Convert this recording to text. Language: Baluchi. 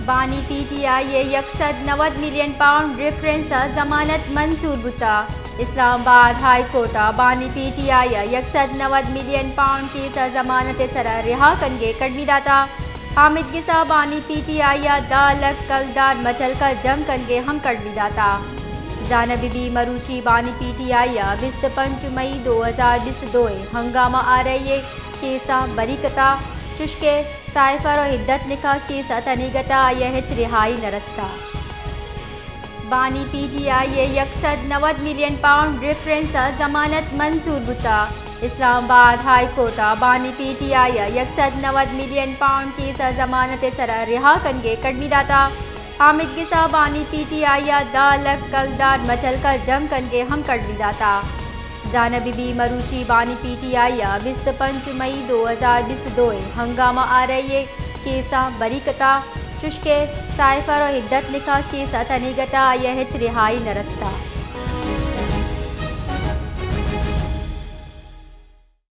بانی پی ٹی آئی ءِ یک سد نود ملین پاؤنڈ ریفرنس ءِ ضمانت منظور بوتگ۔ اسلام آباد ہائی کورٹ ءَ بانی پی ٹی آئی ءِ یک سد نود ملین پاؤنڈ کیس ءِ ضمانت ءِ سرا رہا کنگ ءِ کڑمی داتگ۔ حامد گس ءَ بانی پی ٹی آئی ءَ دہ لکھ کلدار مچلکہ جم کنگ ءِ ہم کڑمی داتگ۔ زانگ بہ بیت مروچی بانی پی ٹی آئی ءَ بیست پنچ مئی دو ہزار بیست دو ءِ ہنگامہ آر آئی اے کیس ءَ بری کتگ، چوشکہ سائفر ءُ عدت نکاح کیس ءِ تنیگت ءَ آئی ءَ ہچ رہائی نہ رستگ۔ بانی پی ٹی آئی ءِ یک سد نود ملین پاؤنڈ ریفرنس ءِ ضمانت منظور بوتگ۔ اسلام آباد ہائی کورٹ ءَ بانی پی ٹی آئی ءِ یک سد نود ملین پاؤنڈ کیس ءِ ضمانت ءِ سرا رہا کنگ ءِ کڑمی داتگ۔ حامد گس ءَ بانی پی ٹی آئی ءَ دہ لکھ کلدار مچلکہ جم کنگ ءِ ہم کڑمی داتگ۔ زانگ بہ بیت مروچی بانی پی ٹی آئی ءَ بیست پنچ مئی دو ہزار بیست دو ءِ ہنگامہ آر آئی اے کیس ءَ بری کتگ، چوشکہ سائفر ءُ عدت نکاح کیس ءِ تنیگت ءَ آئی ءَ ہچ رہائی نہ رستگ۔